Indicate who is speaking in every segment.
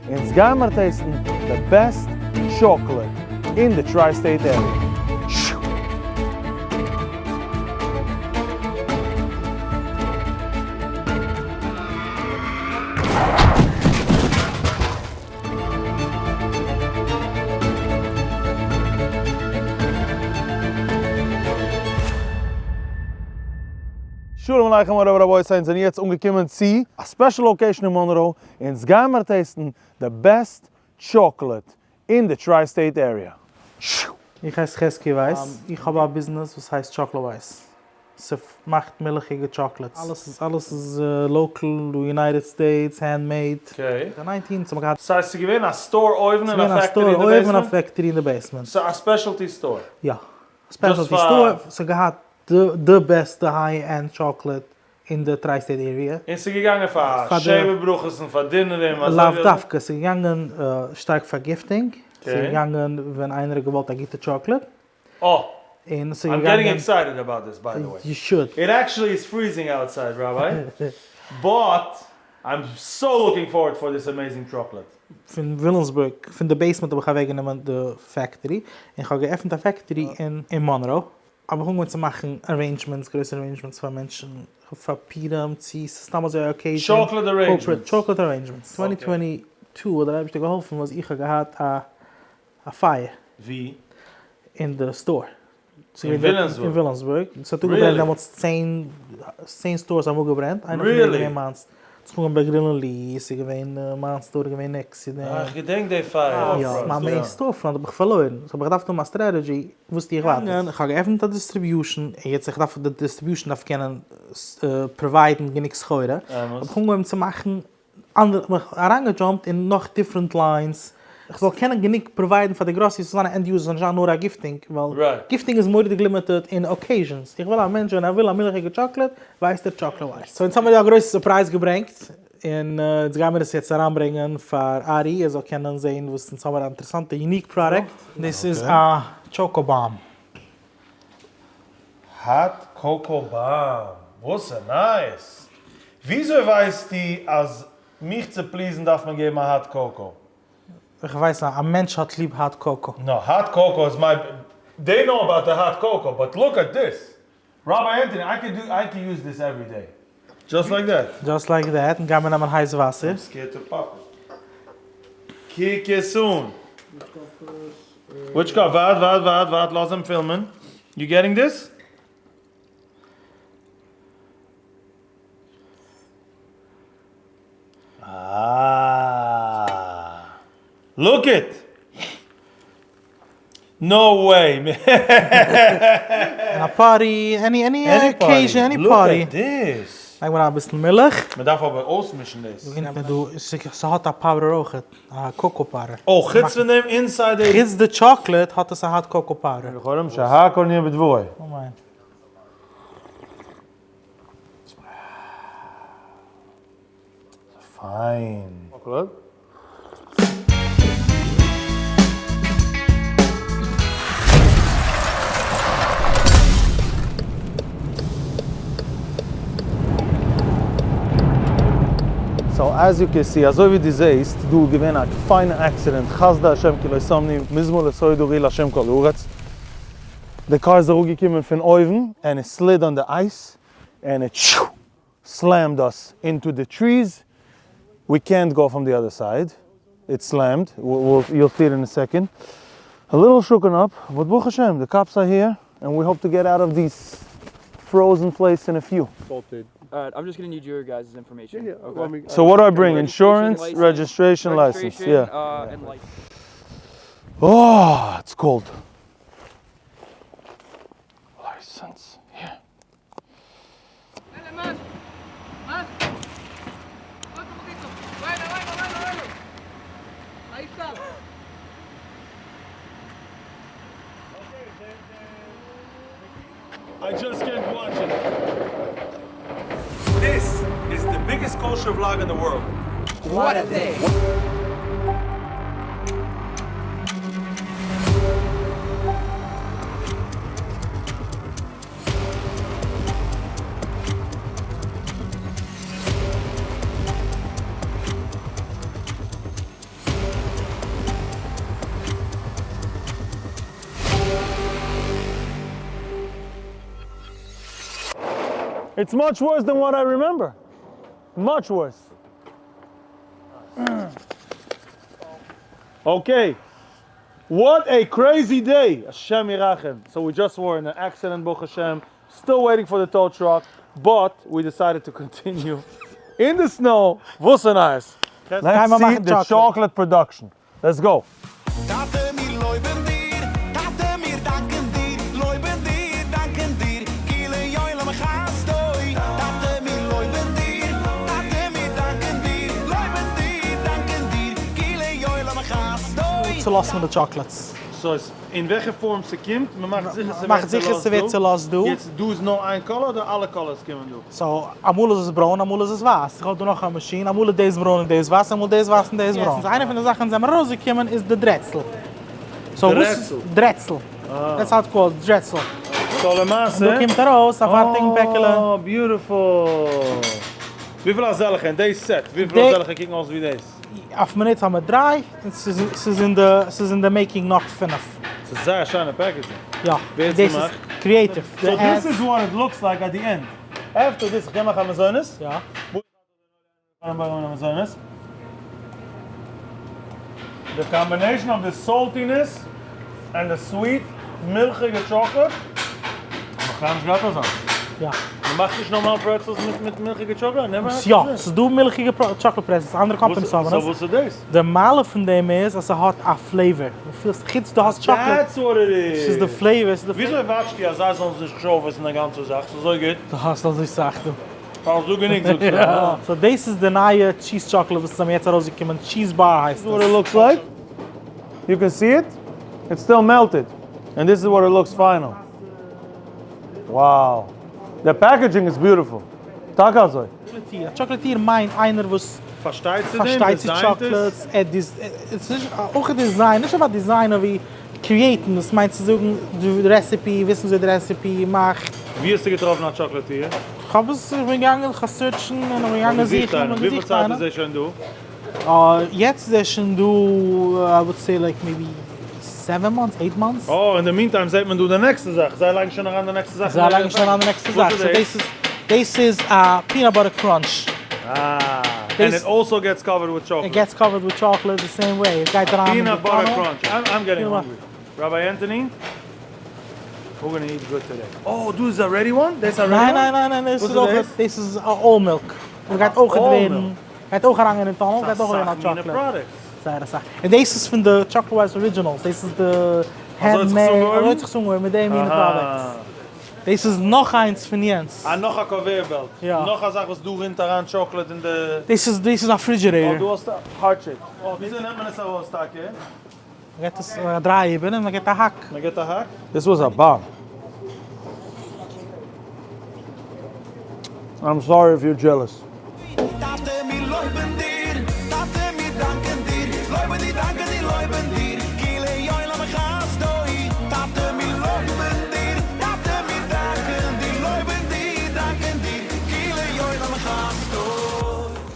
Speaker 1: אונז גיימער taste ן די best chocolate אין די tri state area. שלום עליכם מורי ורבותי, אונז זענען יעצט אנגעקומען צו א special location אין מאנראו, אונז גיימער taste ן די best chocolate אין די tri state area.
Speaker 2: איך הייס חזקי ווייס, איך האב א ביזנעס וואס הייסט Chocolate ווייס, ס'מאכט מילכיגע chocolates, אלעס איז אלעס איז local דא United States, hand made. די nineteen האט מען געהאט.
Speaker 1: סא עס איז געווען א store אויבן און א factory אין די
Speaker 2: אויבן און א factory אין די basement.
Speaker 1: סא א specialty store.
Speaker 2: יא, specialty store, ס'האט געהאט די בעסטע high end chocolate אין די tri state area.
Speaker 1: און ס'איז געגאנגען פאר שבע ברכות און פאר dinner ים
Speaker 2: אזוי ווי. לאו דווקא, ס'איז געגאנגען שטארק פאר gifting, ס'איז געגאנגען ווען איינער האט געוואלט א גוטע chocolate.
Speaker 1: אה!
Speaker 2: און ס'איז
Speaker 1: I'm
Speaker 2: געגאנגען.
Speaker 1: getting excited about this by the way.
Speaker 2: You should.
Speaker 1: It actually is freezing outside Rabbi, but I'm so looking forward for this amazing chocolate.
Speaker 2: פון וויליאמסבורג, פון די basement האב איך אוועקגענומען די factory, און כ'האב געעפנט א factory אין מאנרא. האב איך אנגעהויבן צו מאכן arrangements, גרויסע arrangements פאר מענטשן, פאר פורים, צו ס'איז סתם אזוי א occasion,
Speaker 1: chocolate arrangements.
Speaker 2: Chocolate arrangements. Twenty twenty two האט דער אייבערשטער געהאלפן אז איך האב געהאט א א פייער.
Speaker 1: ווי?
Speaker 2: אין די store.
Speaker 1: אין וויליאמסבורג?
Speaker 2: אין וויליאמסבורג. ס'האט אפגעברענט דעמאלטס צען, צען stores האבן אפגעברענט, איינע פון דעם איז געווען מיינס. ס'איז געווען ביי גרין און לי, ס'איז געווען מיין store איז געווען next צו דעם.
Speaker 1: אה, איך געדענק די פייער.
Speaker 2: יא, מיין main store front האב איך פארלוירן, so האב איך געדארפט האבן א strategy וואס טו איך ווייטער. איך האב געעפנט א distribution, און יעצט איך דארף, די distribution דארף קענען provide ן גענוג סחורה, האב איך אנגעהויבן צו מאכן אנדערע, האב איך אריינגע jump ט אין נאך different lines, איך זאל קענען גענוג provide ן פאר די גראסעריס צו זיין א end user, זאל נישט זיין נאר א gifting, ווייל gifting איז מורא'דיג limited אין occasions, איך וויל א מענטש ווען ער וויל א מילכיגע chocolate ווייסט ער Chocolate ווייס. So אונז האמיר דא א גרויסע surprise געברענגט, און אונז גיימיר עס יעצט אריינברענגען פאר ארי ער זאל קענען זען וואס אונז האמיר א אינטערעסאנטע unique product. דאס איז א choco bomb.
Speaker 1: Hot cocoa bomb! וואס א נייעס! וויאזוי ווייסטו אז מיך צו please ן דארף מען געבן א hot cocoa?
Speaker 2: איך ווייס א מענטש האט ליב hot cocoa.
Speaker 1: נא, hot cocoa איז מיי, they know about the hot cocoa, but look at this! Rabbi Anthony, I can do, I can use this every day. Just like that.
Speaker 2: Just like that, און גיימיר נעמען הייס וואסער.
Speaker 1: I'm scared to pop it. קוק עס אן. Which cup? ווארט ווארט ווארט ווארט לאז אים פילמען. You getting this? אה. Look it! No way!
Speaker 2: אין א party, any any occasion, any party.
Speaker 1: Look at this!
Speaker 2: לייג מיר אביסל מילך.
Speaker 1: מען דארף אבער אויסמישן דאס.
Speaker 2: דא, ס'האט א powder אויכעט, א cocoa powder.
Speaker 1: oh, חוץ פון דעם inside די.
Speaker 2: חוץ די chocolate האט עס א hot cocoa powder.
Speaker 1: לכאורה שהכל נהיה בדברו.
Speaker 2: אמן.
Speaker 1: פיין. So as you can see, אזוי ווי דו זעהסט, דא איז געווען א פיינע accident, חסדי השם כי לא תמנו, מזמור לתודה הריעו להשם כל הארץ. די קאר איז אראפגעקומען פון אויבן and it slid on the ice and it slammed us into the trees, we קענט גאו פראם די other side, it slammed, you'll see it in a second, a little shooken up, but ברוך השם the cops are here and we hope to get out of this frozen place in a few.
Speaker 3: Salted.
Speaker 4: Alright, I'm just gonna need your guys' information.
Speaker 3: Yeah, yeah.
Speaker 4: Okay.
Speaker 3: Well, I mean,
Speaker 1: So what do I bring?
Speaker 4: Registration,
Speaker 1: Insurance,
Speaker 4: license,
Speaker 1: registration, license,
Speaker 4: Registration,
Speaker 1: yeah.
Speaker 4: And license.
Speaker 1: Oh, it's cold. License, here.
Speaker 5: Dale más, más, otro poquito. Bueno, bueno, bueno, bueno. Ahí está.
Speaker 1: I just can't watch it. This is the biggest kosher vlog in the world.
Speaker 5: What a day.
Speaker 1: It's much worse than what I remember. Much worse. Okay. What a crazy day! השם ירחם. So we just were in an accident ברוך השם, still waiting for the tow truck, but we decided to continue in the snow. וואס א נייעס? Let's see the chocolate production. Let's go.
Speaker 3: טאטע מיר לויבן דיר, טאטע מיר דאנקען דיר, לויבן דיר, דאנקען דיר, כי לעולם חסדו, טאטע מיר לויבן דיר, טאטע מיר דאנקען דיר, לויבן דיר, דאנקען דיר, כי לעולם חסדו.
Speaker 2: צולאזן מיט די chocolates.
Speaker 1: So איז אין וועלכע פארם ס'קומט, מ'מאכט זיכער
Speaker 2: ס'ווערט צולאזט דא.
Speaker 1: יעצט דא איז נאר איין color אדער אלע colors קומען דא?
Speaker 2: So אמאל איז עס ברוין אמאל איז עס ווייס, איך האב דא נאך א מאשין, אמאל איז דאס ברוין און דאס ווייס, אמאל דאס ווייס און דאס ברוין. איינע פון די זאכן זענען מיר ארויסגעקומען איז די דרעצל. So וואס איז דרעצל? That's how it's called, דרעצל.
Speaker 1: So למעשה.
Speaker 2: דא קומט ארויס א פארטיגן פעקעלע.
Speaker 1: אה, beautiful. וויפיל אזעלכע אין די set? וויפיל אזעלכע קוקן אויס ווי דאס?
Speaker 2: אויף מינוט האבן מיר דריי, און ס'איז אין די, ס'איז אין די making נאך פינף.
Speaker 1: ס'איז זייער שיינע packaging.
Speaker 2: יא.
Speaker 1: ווער האט עס געמאכט?
Speaker 2: Creative.
Speaker 1: So this is what it looks like at the end. After this, איך קען מאכן א מזונות?
Speaker 2: יא.
Speaker 1: מזונות. The combination of the saltiness and the sweet מילכיגע chocolate. נאך קיינמאל נישט געהאט אזאנס.
Speaker 2: יא.
Speaker 1: מען מאכט נישט נארמאל pretzels מיט מילכיגע chocolate? Never had
Speaker 2: יא, ס'איז דא מילכיגע chocolate pretzels, אנדערע companies האבן עס.
Speaker 1: So וואס איז דאס?
Speaker 2: די מעלה פון דעם איז אז ס'האט א flavor. דו פילסט חוץ דו האסט chocolate.
Speaker 1: That's what it is.
Speaker 2: ס'איז די flavor. ס'איז די
Speaker 1: וויאזוי וואטשטו אז זיי זאלן זיך נישט אויפעסן די גאנצע זאך? ס'איז אזוי גוט.
Speaker 2: דו האסט אזוי סאך דא.
Speaker 1: האסט דא גענוג זאגסטו?
Speaker 2: יא. So דאס איז די נייע cheese chocolate וואס איז יעצט ארויסגעקומען, cheese bar הייסט עס.
Speaker 1: What it looks like. You can see it. It's still melted. And this is what it looks final. Wow. The packaging is beautiful. טאקע אזוי.
Speaker 2: Chocolatier. א chocolatier מיינט איינער וואס
Speaker 1: פארשטייט צו דעם,
Speaker 2: פארשטייט צו
Speaker 1: design ט עס.
Speaker 2: chocolates, ער עס איז אויך א design, נישט אבער design ווי create ן, דאס מיינט צו זאגן די recipe, וויסן וויאזוי די recipe מאכט.
Speaker 1: ווי האסטו געטראפן א chocolatier?
Speaker 2: כ'האב עס, איך בין געגאנגען כ'האב search ן און איך בין געגאנגען זוכן און
Speaker 1: וויפיל
Speaker 2: געזוכט
Speaker 1: צייט
Speaker 2: איינעם.
Speaker 1: איז ער שוין דא?
Speaker 2: יעצט איז ער שוין דא I would say like maybe seven months, eight months.
Speaker 1: אה, אין די meantime זעט מען דא די נעקסטע זאך, זיי לייגן שוין אריין די נעקסטע זאך.
Speaker 2: זיי לייגן שוין אריין די נעקסטע זאך, so דאס איז, דאס איז א peanut butter crunch.
Speaker 1: אה, and it also gets covered with chocolate.
Speaker 2: It gets covered with chocolate the same way, עס גייט אריין אין די
Speaker 1: Peanut butter
Speaker 2: tunnel.
Speaker 1: Crunch, I'm getting hungry. Rabbi Anthony, we're gonna eat good today. אה, דא איז א ready one? דאס איז א ready one?
Speaker 2: ניין ניין ניין ניין, דאס איז אויך, דאס איז א all milk. עס גייט אויך ווערן, גייט אויך אריינגיין אין tunnel, גייט אויך ווערן א chocolate. זייער אסאך. און דאס איז פון די Chocolate Wise originals, דאס איז די hand made, אזוי האט זיך עס אנגעהויבן מיט די מינע products. דאס איז נאך איינס פון יענץ.
Speaker 1: אה, נאך א conveyor belt.
Speaker 2: יא.
Speaker 1: נאך א זאך וואס דא רינט אריין chocolate אין די.
Speaker 2: דאס איז, דאס איז א refrigerator.
Speaker 1: אה, דא האסטו heart shape. וויאזוי נעמט מען עס ארויס טאקע?
Speaker 2: מען געט עס א דריי איבער און מען געט א האק.
Speaker 1: מען געט א האק? This was a bomb. I'm sorry if you're jealous.
Speaker 3: טאטע מיר לויבן דיר, טאטע מיר דאנקען דיר, לויבן דיר דאנקען דיר לויבן דיר, כי לעולם חסדו, טאטע מיר לויבן דיר, טאטע מיר דאנקען דיר, לויבן דיר דאנקען דיר, כי לעולם חסדו.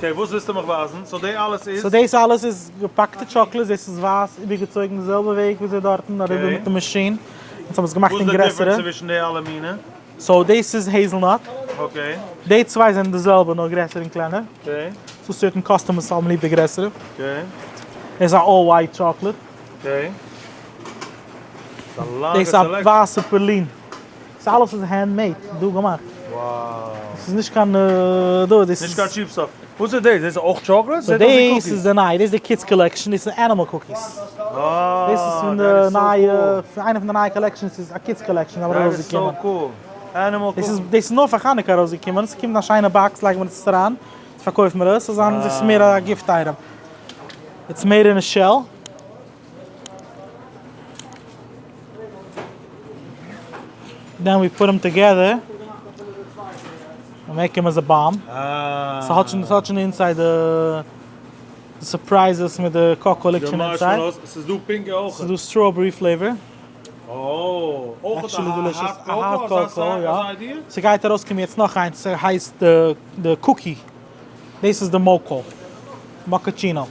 Speaker 1: Okay, וואס ווילסטו מיך ווייזן? So די אלעס איז?
Speaker 2: So דאס אלעס איז געפאקטע chocolate, דאס איז ווייס איבערגעצויגן די זעלבע וועג וויאזוי דארטן, אריבער מיט די מאשין, אונז האבן עס געמאכט אין גרעסערע.
Speaker 1: וואס איז די difference צווישן די אלע מינע?
Speaker 2: So דאס איז hazelnut.
Speaker 1: Okay.
Speaker 2: די צוויי זענען די זעלבע נאר גרעסער און קלענער.
Speaker 1: Okay.
Speaker 2: ס'דא certain customers האבן ליב די גרעסערע.
Speaker 1: Okay.
Speaker 2: דאס איז א all white chocolate.
Speaker 1: Okay.
Speaker 2: דאס איז א ווייסע praline. דאס אלעס איז hand made, דא געמאכט.
Speaker 1: Wow.
Speaker 2: דאס איז נישט קיין דא, דאס איז.
Speaker 1: נישט קיין cheap stuff. וואס איז דאס? דאס איז אויך chocolate?
Speaker 2: So דאס איז די נייע, דאס איז די kids collection, דאס איז animal cookies.
Speaker 1: אה,
Speaker 2: דאס איז פון די נייע, איינע פון די נייע collections איז א kids collection אבער ארויסגעקומען.
Speaker 1: That is so cool. Animal cookies.
Speaker 2: דאס איז נאר פאר חנוכה ארויסגעקומען, עס קומט אין א שיינע box, לייגט מען עס אריין, פארקויפט מען עס, עס איז מער א gift item. It's made in a shell. Then we put them together and make them as a bomb. ס'האט שוין, ס'האט שוין inside די surprises מיט די cocoa ליגט שוין inside.
Speaker 1: ס'איז דא pink אויך.
Speaker 2: ס'איז דא strawberry flavor.
Speaker 1: אוי, אויך א hot cocoa,
Speaker 2: יא. ס'גייט ארויסקומען יעצט נאך איינס, ס'הייסט די cookie. דאס איז די mocha. Mochaccino.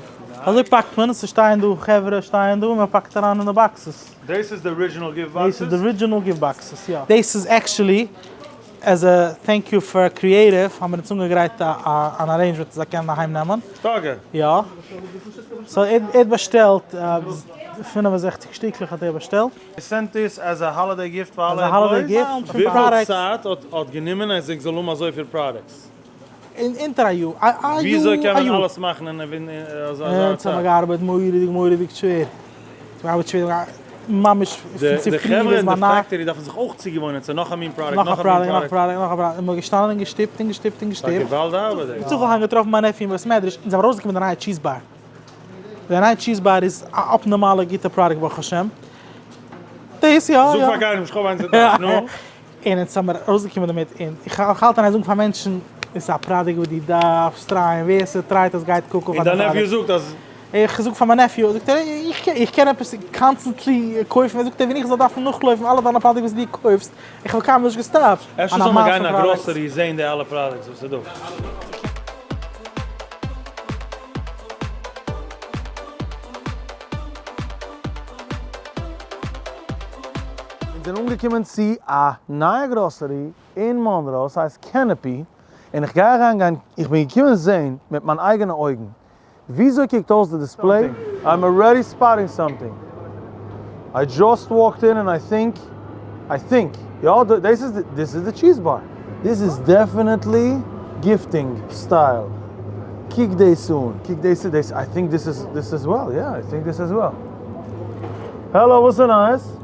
Speaker 2: אזוי פאקט מען עס, ס'שטייען דא חברה שטייען דא און מען פאקט אריין אין די boxes.
Speaker 1: דאס איז די original gift boxes?
Speaker 2: דאס איז די original gift boxes, יא. דאס איז actually. as a thank you פאר Creative האבן מיר אונז אנגעגרייט אן arrangement זיי קענען אהיים נעמען.
Speaker 1: טאקע?
Speaker 2: יא. so ער האט באשטעלט 65 שטיקלעך האט ער באשטעלט.
Speaker 1: I sent this as a holiday gift פאר אלע employees. וויפיל צייט האט גענומען אז איך זאל האבן אזויפיל products?
Speaker 2: אונטער א יאר. א יאר.
Speaker 1: וויאזוי קען מען אלעס מאכן אין אזא צייט?
Speaker 2: אונז האבן געארבעט מורא'דיג מורא'דיג שווער. געארבעט שווער ממש פון צופרי ביז
Speaker 1: די חברה אין די
Speaker 2: ביינאכט.
Speaker 1: factory דארפן זיך אויך צוגעוואוינען צו נאך א מין product,
Speaker 2: נאך א product, נאך א product, נאך א product. און מ'האט געשטאנען און געשטופט און געשטופט און געשטופט.
Speaker 1: א געוואלד ארבעט דאס.
Speaker 2: צופאל האבן געטראפן מיין nephew אין בית מדרש און זיי האבן ארויסגעקומען די נייע cheese bar. די נייע cheese bar איז א אפנארמאלע גוטע product ברוך השם. דאס יא יא.
Speaker 1: זאג פאר קיינעם נישט כ'האב איינס אין טאש, נו.
Speaker 2: און אונז האמיר ארויסגעקומען דערמיט און איך האלט אין איין זאגן פאר מענטשן עס איז א product וואס דו דארפסט טרייען ווער ס'טרייט עס גייט קוקו
Speaker 1: און דיין nephew זאגט אז.
Speaker 2: איך זאג פאר מיין nephew זאגט ער איך קען עפעס constantly קויפן זאגט ער ווען איך זאל דארפן נאכלויפן אלע דיינע products וואס דו קויפסט איך וואלט קיינמאל נישט געסטאפט.
Speaker 1: אפשר זאל מען גיין אין א גראסערי זעהן די אלע products וואס איז דא. אונז זענען אנגעקומען צו א נייע גראסערי אין מאנרא, ס'הייסט Canopy, און איך גיי אריינגיין, איך בין געקומען זעהן מיט מיין אייגענע אויגן וויאזוי קוקט אויס די display? I'm already spotting something. I just walked in and I think, I think, יא, דאס איז, דאס איז די cheese bar. This is definitely gifting style. קוק דאס אן, קוק דאס, דאס, I think this is, this as well, יא, I think this as well. Hello, וואס איז נייעס?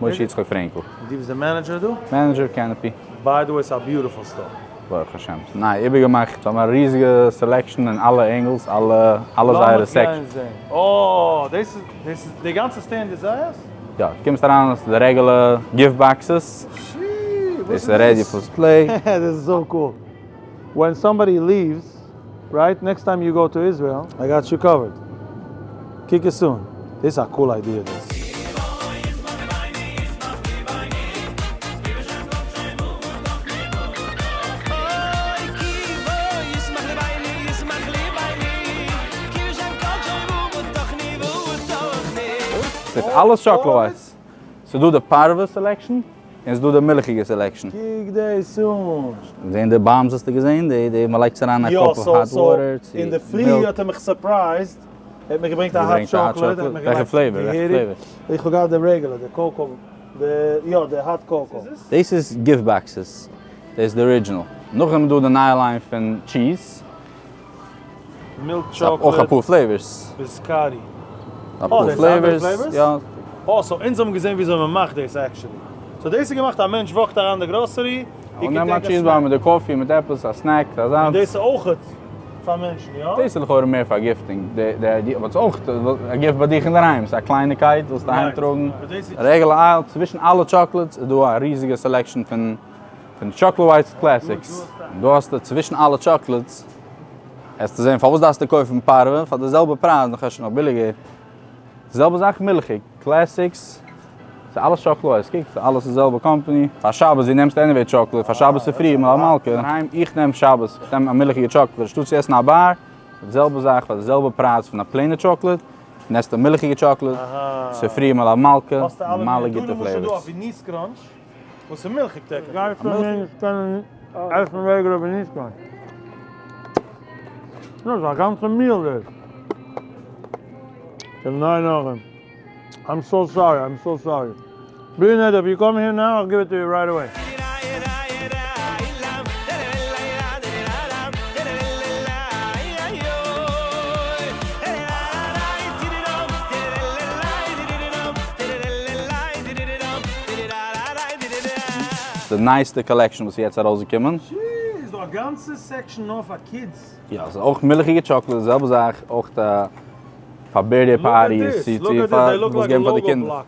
Speaker 6: משה יצחק פרענקל.
Speaker 1: דו ביסט דער manager דא?
Speaker 6: Manager Canopy.
Speaker 1: By the way ס'איז א beautiful store.
Speaker 6: ברוך השם. ס'איז ניי איבערגעמאכט. זיי האבן א ריזיגע selection אין אלע angles, אלע אלע זייערע sections.
Speaker 1: לאמיך גיין זען. אה, דאס איז, דאס איז, די גאנצע stand איז זייערס?
Speaker 6: יא, דו קומסט אריין האסטו די רעגולער gift boxes.
Speaker 1: שי, וואס איז
Speaker 6: דאס איז ready for display.
Speaker 1: דאס איז so cool. When somebody leaves, right, next time you go to Israel, I got you covered. קוק עס אן. דאס איז א cool idea דאס.
Speaker 6: ס'איז אלעס chocolate. ס'איז דא די פארווע selection און ס'איז דא די מילכיגע selection.
Speaker 1: קוק דאס אן.
Speaker 6: זעהן די bombs האסטו געזעהן? די די מ'לייגט עס אריין אין א cup of hot water צו
Speaker 1: אין די פרי
Speaker 6: milk.
Speaker 1: האט ער מיך surprised, ער האט מיר געברענגט א hot chocolate, ער האט מיר
Speaker 6: וועלכע
Speaker 1: געלייגט
Speaker 6: flavor? וועלכע flavor?
Speaker 1: איך האב געהאט די רעגולער, די cocoa, די יא די hot cocoa.
Speaker 6: דאס איז gift boxes, דאס איז די original. נאכדעם איז דא די נייע line פון cheese.
Speaker 1: Milk
Speaker 6: ס'האט אויך
Speaker 1: chocolate.
Speaker 6: אפאר flavors.
Speaker 1: Biscotti.
Speaker 6: אפאר flavors, יא.
Speaker 1: אה, so אונז האבן געזען וויאזוי מען מאכט דאס actually. So דאס איז געמאכט א מענטש walk ט אריין די גראסערי,
Speaker 6: און נעם א cheese bar מיט די coffee מיט עפעס א snack אזאנס.
Speaker 1: און דאס איז אויכעט פאר מענטשן, יא?
Speaker 6: דאס איז לכאורה מער פאר gifting, די idea, אבער ס'איז אויך א gift ביי דיך אינדערהיים, ס'איז א קלייניקייט ווילסט אהיים טראגן. רעגולער aisle, צווישן אלע chocolates איז דא א ריזיגע selection פון Chocolate Whites classics. דא האסטו צווישן אלע chocolates, העסטו זען פארוואס דארפסטו קויפן פארווע פאר די זעלבע פרייז נאך אפשר נאך ביליגער. די זעלבע זאך מילכיג, classics, ס'איז אלעס chocolate, קוק ס'איז אלעס די זעלבע קאמפאני. פאר שבת דו נעמסט anyway chocolate, פאר שבת צופרי מלוה מלכה אינדערהיים, איך נעם שבת, איך נעם א מילכיגע chocolate אנשטאט צו עסן א bar, די זעלבע זאך פאר די זעלבע פרייז פון א פלעינע chocolate, נעסט א מילכיגע chocolate, צופרי מלוה מלכה, נארמאלע גוטע flavors.
Speaker 1: וואס איז מילכיג טעקע? גייסט דו מיר נישט קענען עסן רעגולער Venise Crunch? דאס איז א גאנצע meal דאס. ניין נאכדעם. I'm so sorry, I'm so sorry. בלי נדר, if you come here now, I'll give it to you right away.
Speaker 6: די נייעסטע collection וואס איז יעצט ארויסגעקומען.
Speaker 1: שי! איז דא א גאנצע section נאר פאר kids?
Speaker 6: יא, ס'איז אויך מילכיגע chocolate, די זעלבע זאך, אויך פאר birthday parties, צו צו פאר וואס געבן פאר די קינדער.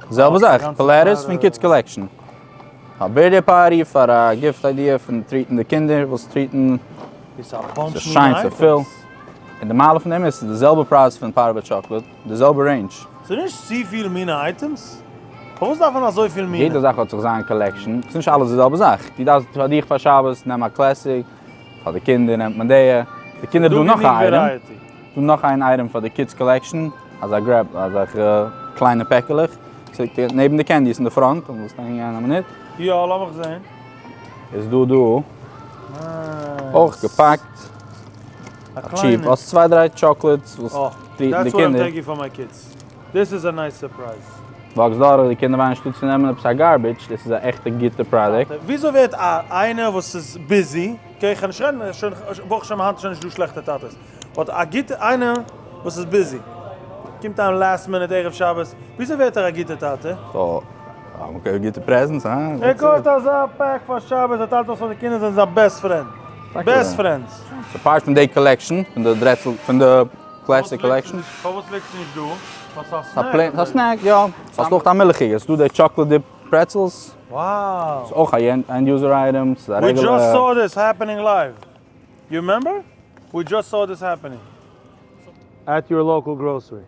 Speaker 6: זעלבע זאך, platters פון kids collection. פאר birthday party, פאר א gift idea פון treat ן די קינדער, ווילסט treat ן, ס'איז שיין, ס'איז פיל. און די מעלה פון דעם איז, ס'איז די זעלבע פרייז פון פארווע chocolate, די זעלבע range.
Speaker 1: ס'איז נישט צופיל מינע items? פארוואס דארף מען אזויפיל מינע?
Speaker 6: יעדע זאך האט זיך זיין collection, ס'איז נישט אלעס די זעלבע זאך. דו דארפסט פאר דיך פאר שבת נעם א classic, פאר די קינדער נעמט מען די, די קינדער דא נאך א item, דא נאך איין item פאר די kids collection, אזא grab, אזעלכע קליינע פעקעלעך, ס'ליגט נעבן די candies אין די front, און ווילסט אהין גיין א מינוט.
Speaker 1: יא, לאמיך זעהן.
Speaker 6: איז דא דא אויך געפאקט א cheap, האסט צוויי דריי chocolates וואס treat ן די קינדער. וואקסט דורך די קינדער וויינען שטאט צו נעמען עפעס א garbage, דאס איז א עכטע גוטע product.
Speaker 1: וויאזוי ווערט א איינער וואס איז busy, okay איך נישט רעדן שוין ברוך השם היינט איז שוין נישט דא שלעכטע טאטעס, but א גוטע איינער וואס איז busy קומט אהיים last minute ערב שבת, וויאזוי ווערט ער א גוטע טאטע?
Speaker 6: so okay גוטע presents הא?
Speaker 1: ער קויפט אזא pack פאר שבת ער טיילט אויס פאר די קינדער זענען זיין best friend best friends.
Speaker 6: ס'איז part פון די collection פון די דרעצל פון די classic collection.
Speaker 1: פארוואס ליגט עס נישט דא? ווייל ס'איז א snack.
Speaker 6: ס'איז א snack יא. האסט אויך א מילכיגע, ס'איז דא די chocolate dip pretzels.
Speaker 1: Wow.
Speaker 6: ס'איז אויך א end user item, ס'איז א רעגולער.
Speaker 1: We just saw this happening live. You remember? We just saw this happening. At your local grocery.